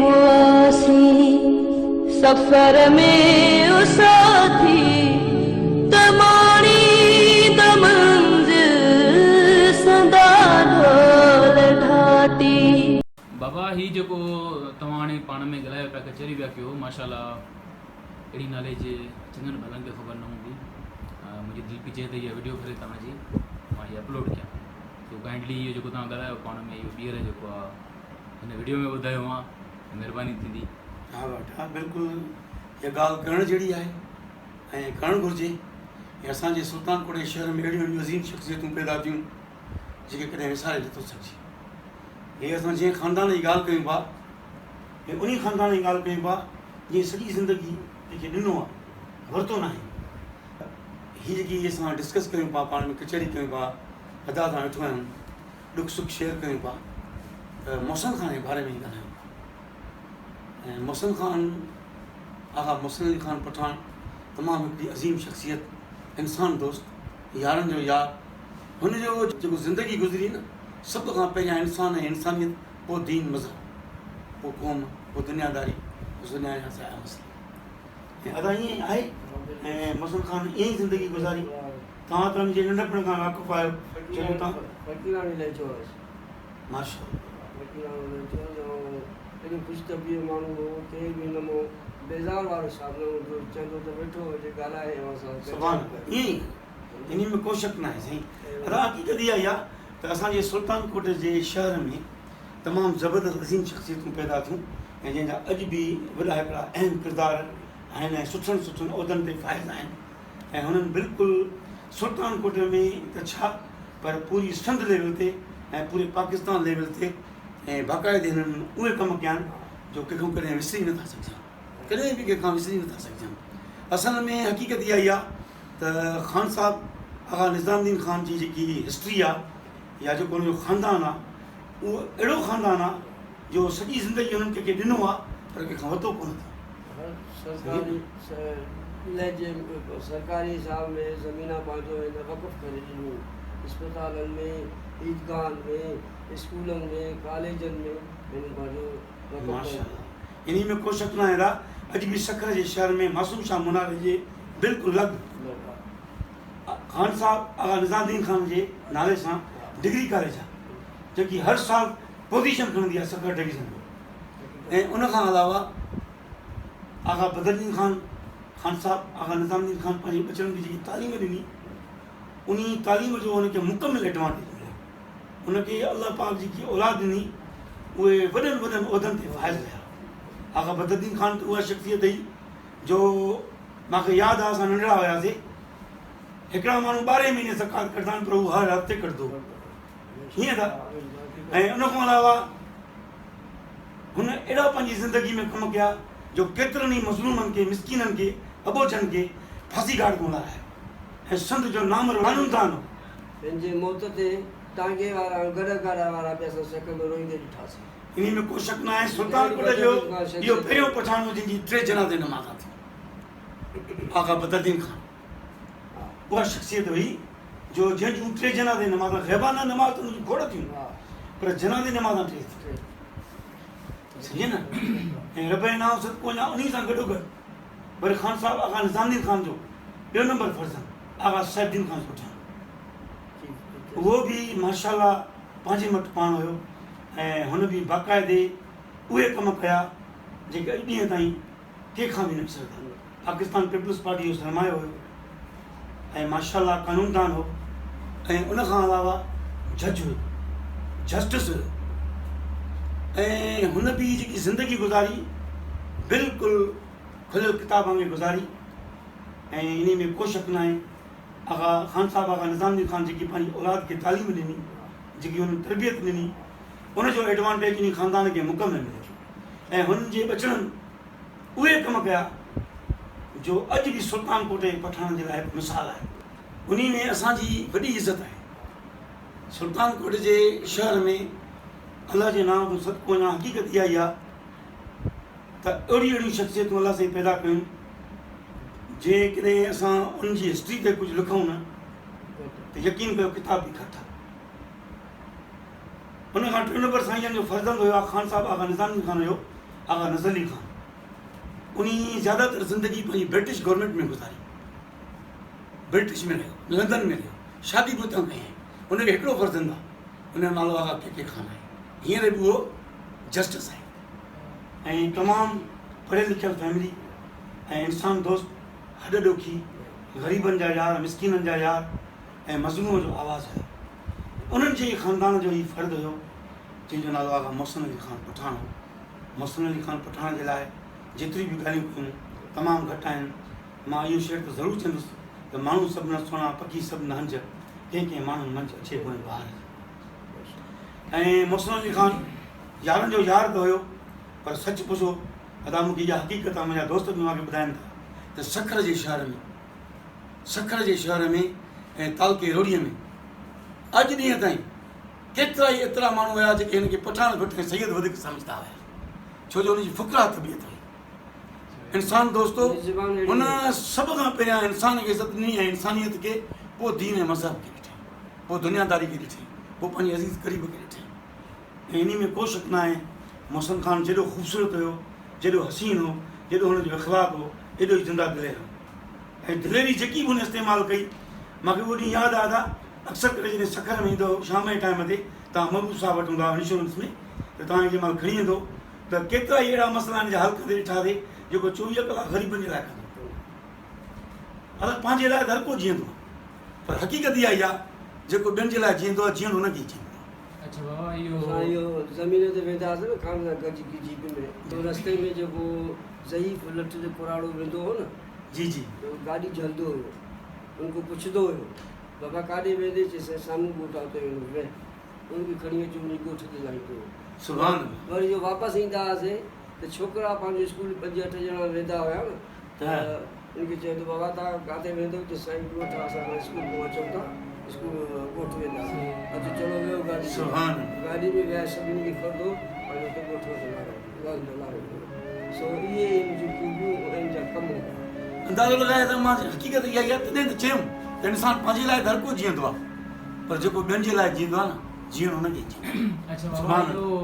مئاسين سفر ۾ او ساٿي ته ماڻي ته منزل سندا ڍول ڍاٽي. بابا هي جيڪو توهان هاڻي پاڻ ۾ ڳالهايو پيا ڪچهري پيا ڪيو ماشاءالله اهڙي نالي جي چڱن ڀلن کي خبر نه هوندي منهنجي دل پئي چئي ته اها وڊيو ڪري توهان جي مان هي اپلوڊ ڪيان سو ڪائنڊلي اهو جيڪو توهان ڳالهايو پاڻ ۾ اهو ٻيهر جيڪو آهي هن وڊيو ۾ ٻڌايو ها ته مهرباني ٿيندي. ها ڀاٽا بلڪل اها ڳالهه ڪرڻ جهڙي آهي ۽ ڪرڻ گهرجي ۽ اسان جي سلطان ڪوٽ جي شهر ۾ اهڙيون اهڙيون عظيم شخصيتون پيدا ٿيون جيڪي ڪڏهن وساري نٿو سگهجي. هي اسان جنهن خاندان جي ڳالهه ڪيون پيا هي انهي خاندان جي ڳالهه ڪيون پيا جنهن سڄي زندگي ڪنهن کي ڏنو آهي ورتو ناهي. هي جيڪي اسان ڊسڪس ڪيون پيا پاڻ ۾ ڪچهري ڪيون پيا ادا سان ويٺو آهيان ڏک سک شيئر ڪيون پيا ته محسن خان جي باري ۾ ئي ڳالهايون پيا ۽ محسن خان آغا محسن علي خان پٺاڻ تمام هڪڙي عظيم شخصيت انسان دوست يارن جو يار هن جو جيڪو زندگي گذري نه سڀ کان پهريان انسان ۽ انسانيت پوء دين مذهب پوء قوم پوء دنياداري دنيا جا سارا مسئلا ۽ ادا ائين ئي آهي ۽ محسن خان ائين ئي زندگي گذاري توهان ته ان جي ننڍپڻ کان واقف آهيو جيڪو توهان فقيراڻي لهجو هئس. ماشاء الله. فقيراڻو لهجو هئس ۽ ايڏو خوش طبيع ماڻهو هو ڪنهن به هن مان بيزار وارو حساب نه هوندو هو چوندو ته ويٺو هجي ڳالهائي اوهان سان سبحان الله ائين ئي انهي ۾ ڪو شڪ ناهي سائين ادا حقيقت اها ئي آهي ته اسان جي سلطان ڪوٽ جي شهر ۾ تمام زبردست عظيم شخصيتون پيدا ٿيون ۽ جنهن جا اڄ به وڏا هڪڙا اهم ڪردار آهن ۽ سٺن سٺن عهدن تي فائز آهن ۽ هنن بلڪل سلطان ڪوٽ ۾ ته ڇا پر پوري سنڌ ليول تي ۽ پوري پاڪستان ليول تي ۽ باقاعدي هنن اهي ڪم ڪيا آهن جو ڪنهن کان ڪڏهن وسري نٿا سگهجن ڪڏهن به ڪنهن کان وسري نٿا سگهجن اصل ۾ حقيقت اها ئي آهي ته خان صاحب آغا نظام الدين خان جي جيڪي هسٽري آهي يا جيڪو هن جو خاندان آهي اهو اهڙو خاندان آهي جو سڄي زندگي هنن ڪنهن کي ڏنو آهي پر ڪنهن کان ورتو ڪونه اٿن. سرڪاري لهجي سرڪاري حساب ۾ زمينان پنهنجو هن وقف ڪري ڏنيون. اسپتالن ۾، عيدگاهن ۾، اسڪولن ۾، ڪاليجن ۾ هن پنهنجو وقف ڪيو. ماشاء الله انهي ۾ ڪو شڪ ناهي را اڄ به سکر جي شهر ۾ معصوم شاهه مناري جي بلڪل لڳ خان صاحب آغا نظام الدين خان جي نالي سان ڊگري ڪاليج آهي جيڪي هر سال پوزيشن کڻندي آهي سکر ڊويزن ۾ ۽ ان کان علاوه آغا بدرالدين خان، خان صاحب آغا نظام الدين خان پنهنجي ٻچڙن کي جيڪي تعليم ڏني انهي تعليم جو هن کي مڪمل ايڊوانٽيج مليو. هن کي الله پاڪ جيڪي اولاد ڏني اهي وڏن وڏن عهدن تي فائز رهيا. آغا بدرالدين خان ته اها شخصيت هئي جو مان کي ياد آهي اسان ننڍڙا هياسي هڪڙا ماڻهو ٻارهين مهيني زڪوات ڪڍندا آهن پر هو هر هفتي ڪڍندو هو. هيئن ته ۽ ان کان علاوه هن اهڙا پنهنجي زندگي ۾ ڪم ڪيا جو ڪيترن ئي مظلومن کي، مسڪينن کي، اٻوجهن کي ڦاسي گهاٽ تان لاهرايو ۽ سنڌ جو نامور قانوندان هو. پنهنجي موت تي ٽانگي وارا ۽ گڏهه گاڏا وارا به اسان سڪ ۾ روئيندي ڏٺاسين. انهي ۾ ڪو شڪ ناهي سلطان ڪوٽ جو اهو پهريون پٺاڻ هو جنهن جي ٽي جنازي نمازان ٿيون. آغا بدرالدين خان اها شخصيت هئي جو جنهن جون ٽي جنازي نمازان غيبانه نماز ته ان جون کوڙ ٿيون پر جنازي نمازان ٽي ٿيون سمجهي نه ۽ رب جي نانء صدقو وڃان انهي سان گڏو گڏ وري خان صاحب آغا نظام الدين خان جو ٻيو نمبر فرزند آغا صاحب الدين خان سوٺان اهو به ماشاء الله پنهنجي مٽ پاڻ هيو ۽ هن به باقاعدي اهي ڪم ڪيا جيڪي اڄ ڏينهن تائين ڪنهن کان به نه وسرندا. پاڪستان پيپلز پارٽي جو سرمايو هيو ۽ ماشاء الله قانوندان هو ۽ ان کان علاوه جج هيو جسٽس هيو ۽ هن به جيڪي زندگي گذاري بلڪل کليل ڪتاب وانگي گذاري ۽ انهي ۾ ڪو شڪ ناهي آغا خان صاحب آغا نظام الدين خان جيڪي پنهنجي اولاد کي تعليم ڏني جيڪي هن تربيت ڏني ان جو ايڊوانٽيج انهي خاندان کي مڪمل مليو ۽ هن جي ٻچڙن اهي ڪم ڪيا جو اڄ به سلطان ڪوٽ جي پٺاڻن جي لاء هڪ مثال آهي. انهي ۾ اسان جي وڏي عزت آهي. سلطان ڪوٽ جي شهر ۾ الله جي نانء جو صدقو وڃان حقيقت اها ئي آهي ته اهڙيون اهڙيون شخصيتون الله سائين پيدا ڪيون جيڪڏهن اسان انهن جي هسٽري تي ڪجهه لکون نه ته يقين ڪيو ڪتاب به گهٽ آهي. ان کان ٽيون نمبر سائين جن جو فرزند هيو خان صاحب آغا نظام الدين خان هيو آغا نظر علي خان انهي زياده تر زندگي پنهنجي برٽش گورنمينٽ ۾ گذاري. برٽش ۾ رهيو، لندن ۾ رهيو، شادي به اتان ڪيائين. ان کي هڪڙو فرزند آهي، ان جو نالو آغا ڪي ڪي خان آهي. هينئر به اهو جسٽس آهي ۽ تمام پڙهيل لکيل فيملي ۽ انسان دوست، هڏ ڏوکي، غريبن جا يار، مسڪينن جا يار ۽ مظلوم جو آواز هيو. انهن جي ئي خاندان جو هي فرد هيو، جنهن جو نالو آغا محسن علي خان پٺاڻ هو. محسن علي خان پٺاڻ جي لاء جيتريون به ڳالهيون ڪيون تمام گهٽ آهن. مان اهو شعر ته ضرور چوندس ته ماڻهو سڀ نه سهڻا، پکي سڀ نه هنج، ڪنهن ڪنهن ماڻهن منجهه اڇي گڻ بهار جي. ۽ محسن علي خان يارن جو يار ته هيو پر سچ پڇو ادا مون کي اها حقيقت آهي منهنجا دوست به مان کي ٻڌائن ٿا ته سکر جي شهر ۾ سکر جي شهر ۾ ۽ تعلقي روهڙي ۾ اڄ ڏينهن تائين ڪيترا ئي ايترا ماڻهو هيا جيڪي هن کي پٺاڻ گهٽ ۽ سيد وڌيڪ سمجهندا هيا ڇو جو هن جي فقرا طبيعت هئي. انسان دوستو هن سڀ کان پهريان انسان کي عزت ڏني ۽ انسانيت کي پوء دين ۽ مذهب کي ڏٺائين پوء دنياداري کي ڏٺائين پوء پنهنجي عزيز قريب کي ڏٺائين ۽ انهي ۾ ڪو شڪ ناهي محسن خان جيڏو خوبصورت هيو جيڏو حسين هو جيڏو هن جو اخلاق هو ايڏو ئي زنده دلير هو ۽ دليري جيڪي به هن استعمال ڪئي مان کي اهو ڏينهن ياد آهي ادا اڪثر ڪري جڏهن سکر ۾ ايندو هو شام جي ٽائيم تي توهان محبوب صاحب وٽ هوندا هئا انشورنس ۾ ته توهان کي جنهن مهل کڻي ويندو ته ڪيترا ئي اهڙا مسئلا هن جا حل ڪندي ڏٺاسي جيڪو 24 ڪلاڪ غريبن جي لاء ڪندو هو. ادا پنهنجي لاء ته هر ڪو جيئندو آهي پر حقيقت اها ئي آهي جيڪو ٻين جي لاء جيئندو آهي جيئڻ هن کي ئي چئبو آهي. اڇا بابا اهو. اسان اهو زمين تي ويندا هئاسين نه خان سان گڏجي جيپ ۾ ته رستي ۾ جيڪو ضعيف لٺ تي ڪراڙو ويندو هو نه جي جي. ته گاڏي جهلندو هيو ان کان پڇندو هيو بابا ڪاڏي ويندي چي سائين سامهون ڳوٺ آ اتي ويندس ويهه ان کي کڻي اچي وڃي ڳوٺ تي لاهيندو هو. سبحان الله. وري جو واپس ايندا هئاسين ته ڇوڪرا پنهنجو اسڪول پنج اٺ ڄڻا ويندا هيا نه ته ان کي چيو ته بابا توهان ڪاٿي ويندو چي سائين ڳوٺ اسان هاڻي اسڪول مان اچون ٿا اسڪول ڳوٺ وينداسين اچو چلو ويهو گاڏي ۾ سبحان الله. گاڏي ۾ ويهاري سڀني کي کڻندو پنهنجو اتي ڳوٺ وٽ لاهيندو لاهيندو هو سو اهي هن جون خوبيون ۽ هن جا ڪم هوندا هئا. اندازو لڳايو ته مان حقيقت اها ئي آهي تڏهن ته چيم ته انسان پنهنجي لاء ته هر ڪو جيئندو آهي پر جيڪو ٻين جي لاء جيئندو آهي نه جيئڻ هن کي ئي چئبو آهي. اڇا بابا سبحان اهو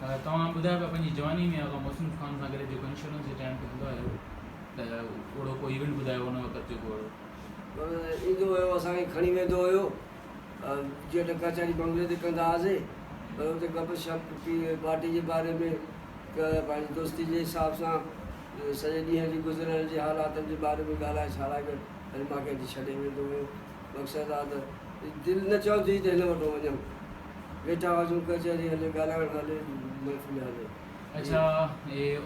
الله. توهان ٻڌايو پيا پنهنجي جواني ۾ آغا محسن خان سان گڏ جيڪو انشورنس جي ٽائيم تي هوندا آهيو ته اهڙو ڪو ايونٽ ٻڌايو ان وقت جو ڪو اهڙو. ايندو هيو اسان کي کڻي ويندو هيو جيئن ته ڪچهري بنگلي تي ڪندا هئاسين پر اتي گپ شپ پارٽي جي باري ۾ پنهنجي دوستي جي حساب سان سڄي ڏينهن جي گذريل جي حالاتن جي باري ۾ ڳالهائي ڇاڙائي ڪري وري مان کي اچي ڇڏي ويندو هيو. مقصد آ ته دل نه چوندي هئي ته هن وٽ وڃان. ويٺا هجون ڪچهري هلي، ڳالهائڻ هلي، محفل هلي. اڇا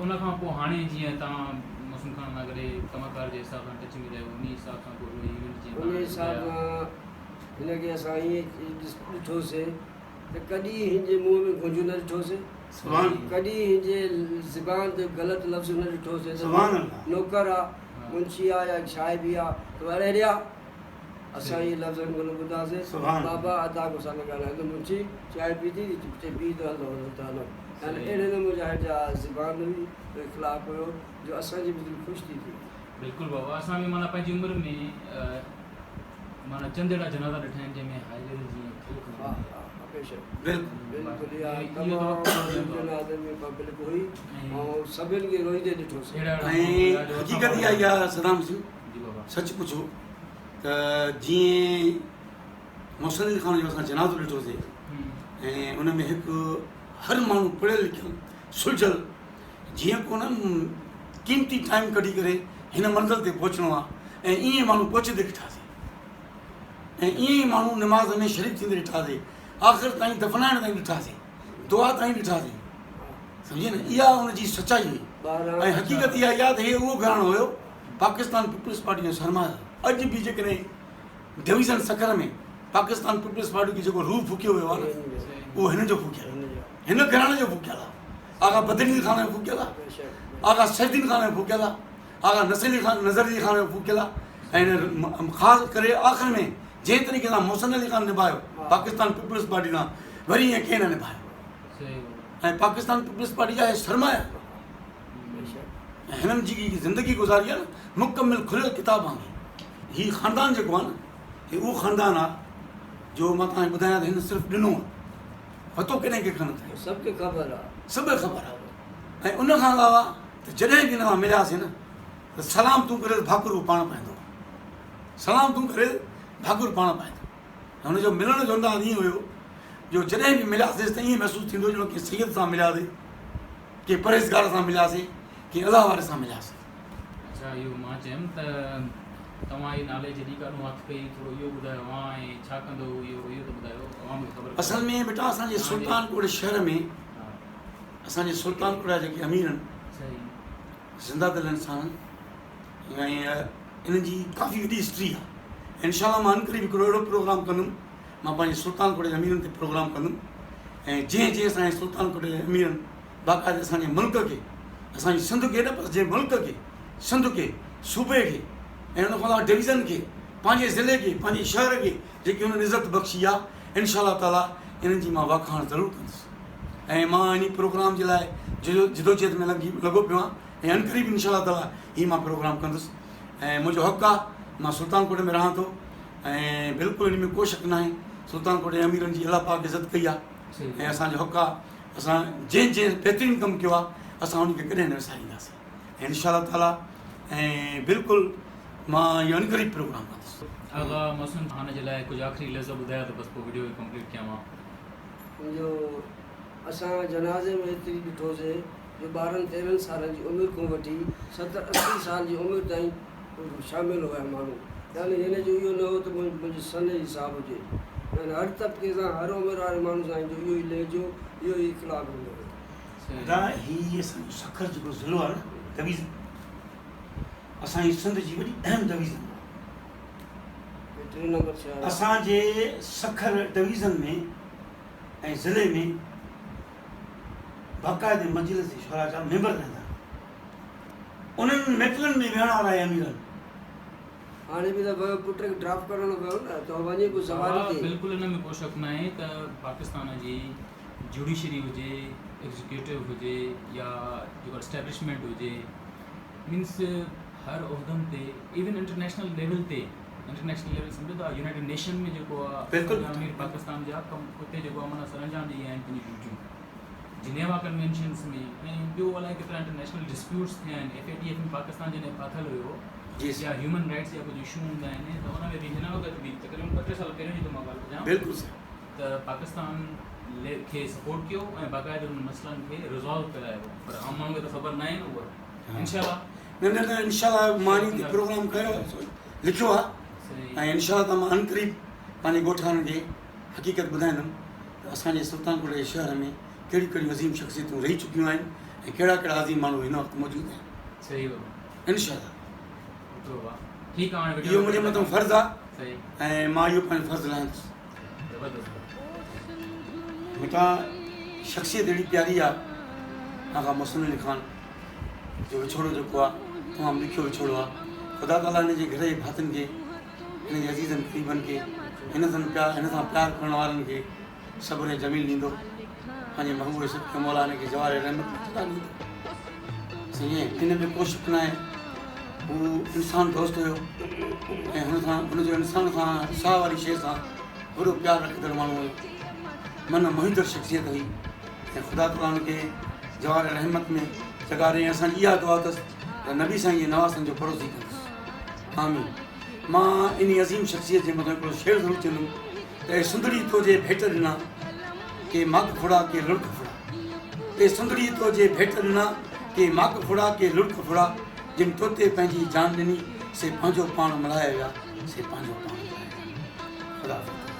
ان کان پوء هاڻي جيئن توهان محسن خان سان گڏ ڪم ڪار جي حساب سان ٽچ ۾ رهيو انهي حساب سان ڪو اهڙو ايونٽ جيئن انهي حساب سان هن کي اسان ائين ڏٺوسين ته ڪڏهن هن جي منهن ۾ گهنج نه ڏٺوسين، ڪڏهن هن جي زبان تي غلط لفظ نه ڏٺوسين ته نوڪر آ، منشي آ يا صاحبي آ ته اڙي هيڏي آ. اسان اهي لفظ هن کان نه ٻڌاسين. بابا ادا مون سان نه ڳالهائيندو منشي چانهه پيتي چي پي ته هلو هلو ته هلو يعني اهڙي نموني جا هن جا زبان هئي اخلاق هيو جو اسان جي به دل خوش ٿي ٿي. بلڪل بابا اسان به معنيٰ پنهنجي عمر ۾ معنيٰ چند اهڙا جنازا ڏٺا آهن جنهن ۾ حاضر جيئن کل کڻي ها ها ها بيشڪ بلڪل اها تمام جنازن ۾ پبلڪ هئي ۽ سڀن کي روئيندي ڏٺوسين. ۽ حقيقت اها ئي آهي صدام حسين سچ پڇو ته جيئن محسن علي خان جو اسان جنازو ڏٺوسي ۽ ان ۾ هڪ هر ماڻهو پڙهيل لکيل سلجهيل جيئن ڪو نه قيمتي ٽائيم ڪڍي ڪري هن منزل تي پهچڻو آهي ۽ ائين ماڻهو پهچندي ڏٺاسي ۽ ائين ئي ماڻهو نماز ۾ شريڪ ٿيندي ڏٺاسي آخر تائين دفنائڻ تائين ڏٺاسي دعا تائين ڏٺاسي سمجهي نه اها ان جي سچائي هئي ۽ حقيقت اها آهي ته هي اهو گهراڻو هيو پاڪستان پيپلز پارٽي جو سرمايو اڄ به جيڪڏهن division Sukkur ۾ Pakistan peoples party کي جيڪو روح ڦوڪيو ويو آهي نه اهو هن جو ڦوڪيل آهي هن گهراڻي جو ڦوڪيل آهي آغا بدرالدين خان جو ڦوڪيل آهي آغا سيدين خان جو ڦوڪيل آهي آغا نصير علي خان نظر علي خان جو ڦوڪيل آهي ۽ خاص ڪري آخر ۾ جنهن طريقي سان محسن علي خان نڀايو پاڪستان پيپلز پارٽي سان وري ائين ڪنهن نه نڀايو ۽ پاڪستان پيپلز پارٽي جا سرمايا ۽ هنن جيڪي زندگي گذاري آهي نه مڪمل کليل ڪتاب وانگي. هي خاندان جيڪو آهي نه هي اهو خاندان آهي جو مان توهان کي ٻڌايان ته هن صرف ڏنو آهي. پتو ڪڏهن ڪنهن کان نه ٿئي. سڀ کي خبر آ. سڀ کي خبر آ ۽ ان کان علاوه ته جڏهن به هن سان ملياسين نه ته سلام تون ڪري ته ڀاڪر هو پاڻ پائيندو هو. سلام تون ڪري ڀاڪر پاڻ پائيندو ۽ هن جو ملڻ جو انداز ائين هيو جو جڏهن به ملياسين ته ائين محسوس ٿيندو ڄڻ ڪنهن سيد سان ملياسين، ڪنهن پرهيزگار سان ملياسين، ڪنهن الله واري سان ملياسين. اڇا اهو مان چيم ته توهان هي نالي جي ڪاڏهون هٿ ڪئي ٿورو اهو ٻڌايو اوهان ۽ ڇا ڪندو هو اهو اهو ته ٻڌايو عوام کي خبر اصل ۾ بيٽا اسان جي سلطان ڪوٽ شهر ۾ اسان جي سلطان ڪوٽ جا جيڪي امير آهن زنده دل انسان آهن ۽ انهن جي ڪافي وڏي هسٽري آهي انشاء الله مان انڪري به هڪڙو اهڙو پروگرام ڪندم مان پنهنجي سلطان ڪوٽ جي اميرن تي پروگرام ڪندم ۽ جنهن جنهن اسان جي سلطان ڪوٽ جي اميرن باقاعده اسان جي ملڪ کي اسان جي سنڌ کي نه پر جنهن ملڪ کي سنڌ کي صوبي کي ۽ ان کان علاوه ڊويزن کي پنهنجي ضلعي کي پنهنجي شهر کي جيڪي انهن عزت بخشي آهي انشاء الله تعالي انهن جي مان واکاڻ ضرور ڪندس ۽ مان انهي پروگرام جي لاء جدوجهد ۾ لڳي لڳو پيو آهيان ۽ عنقريب انشاء الله تعالي هي مان پروگرام ڪندس ۽ منهنجو حق آهي مان سلطان ڪوٽ ۾ رهان ٿو ۽ بلڪل ان ۾ ڪو شڪ ناهي سلطان ڪوٽ جي اميرن جي الله پاڪ عزت ڪئي آهي ۽ اسان جو حق آهي اسان جنهن جنهن بهترين ڪم ڪيو آهي اسان ان کي ڪڏهن نه وسارينداسين ۽ انشاء الله تعالي ۽ بلڪل مان اهو عنقريب پروگرام ڪندس. آغا محسن خان جي لاء ڪجهه آخري لفظ ٻڌايو ته بس پوء وڊيو کي ڪمپليٽ ڪيان مان. جو اسان جنازي ۾ ايتري ڏٺوسي جو ٻارهن تيرهن سالن جي عمر کان وٺي ستر اسي سال جي عمر تائين شامل هيا ماڻهو يعني هن جو اهو نه هو ته منهنجي سن جي حساب هجي يعني هر طبقي سان هر عمر واري ماڻهو سان هن جو اهو ئي لهجو اهو ئي اخلاق هوندو هو. ادا هي اسان جو سکر جيڪو ضلعو آهي نه ڊويزن اسان جي سنڌ جي وڏي اهم ڊويزن آهي. ٽي نمبر شهر آهي. اسان جي سکر ڊويزن ۾ ۽ ضلعي ۾ باقاعدي مجلس شورا جا ميمبر رهندا آهن. انهن محفلن ۾ ويهڻ وارا اهي امير آهن. هاڻي به ته ويو پٽ کي ڊراپ ڪرڻ ويو نه ته وڃي پيو سواري بابا تي. بلڪل ان ۾ ڪو شڪ ناهي ته پاڪستان جي جوڊيشري هجي ايگزيڪيوٽو هجي يا جيڪو اسٽيبلشمينٽ هجي مينس هر عهدن تي ايون انٽرنيشنل ليول تي انٽرنيشنل ليول سمجهو ٿا يونائيٽيڊ نيشن ۾ جيڪو آهي امير پاڪستان جا ڪم اتي جيڪو آهي معنيٰ سرانجام ڏئي آيا آهن پنهنجون ڊيوٽيون جنيوا ڪنوينشنس ۾ ۽ ٻيو الائي ڪيترا انٽرنيشنل ڊسپيوٽس ٿيا آهن ايف اي ٽي ايف ۾ پاڪستان جڏهن ڦاٿل هيو يا هيومن رائٽس جا ڪجهه اشو هوندا آهن ته ان ۾ به هن وقت به تقريبن ٻه ٽي سال پهريون جي ٿو مان ڳالهه ڪجان بلڪل صحيح ته پاڪستان کي سپورٽ ڪيو ۽ باقاعده انهن مسئلن کي ريزالو ڪرايو پر عام ماڻهو کي ته خبر ناهي نه اها انشاء الله نه نه نه انشاء الله مان ان تي پروگرام ڪيو لکيو آهي ۽ انشاء الله ته مان عنقريب پنهنجي ڳوٺاڻن کي حقيقت ٻڌائيندم ته اسان جي سلطان ڪوٽ جي شهر ۾ ڪهڙيون ڪهڙيون عظيم شخصيتون رهي چڪيون آهن ۽ ڪهڙا ڪهڙا عظيم ماڻهو هن وقت موجود آهن. صحيح بابا. انشاء الله. بابا ٺيڪ آ هاڻي وڊيو اهو منهنجي مٿان فرض آ ۽ مان اهو پنهنجو فرض لاهيندس. زبردست. مٺا شخصيت اهڙي پياري آ آغا محسن علي خان جو وڇوڙو جيڪو آ تمام ڏکيو وڇوڙو آ خدا تعالي هن جي گهر جي ڀاتين کي هن جي عزيزن قريبن کي هن سان پيار هن سان پيار ڪرڻ وارن کي صبر ۽ جميل ڏيندو پنهنجي محبوب صدقي مولا هن کي جوار رحمت ۾ جڳهه ڏيندو. سائين ان ۾ ڪو شڪ ناهي هو انسان دوست هيو ۽ هن سان هن جو انسان سان ساهه واري شيء سان وڏو پيار رکندڙ ماڻهو هيو من موهيندڙ شخصيت هئي ۽ خدا تعاليٰ هن کي جوار رحمت ۾ جڳهه ڏئي ۽ اسان جي اها دعا اٿس ته نبي سائين جي نواسن جو پڙوسي ڪندس آمين. مان انهي عظيم شخصيت جي مٿان هڪڙو شعر ضرور چوندم ته اي سنڌڙي تو جي ڀيٽ ڏنا ڪي ماڪ ڦڙا ڪي لڙڪ ڦڙا اي سنڌڙي تو جي ڀيٽ ڏنا ڪي ماڪ ڦڙا ڪي لڙڪ ڦڙا جن تو تي پنهنجي جان ڏني سي پنهنجو پاڻ ملهائي ويا سي پنهنجو پاڻ ملهائي ويا خدا حافظ.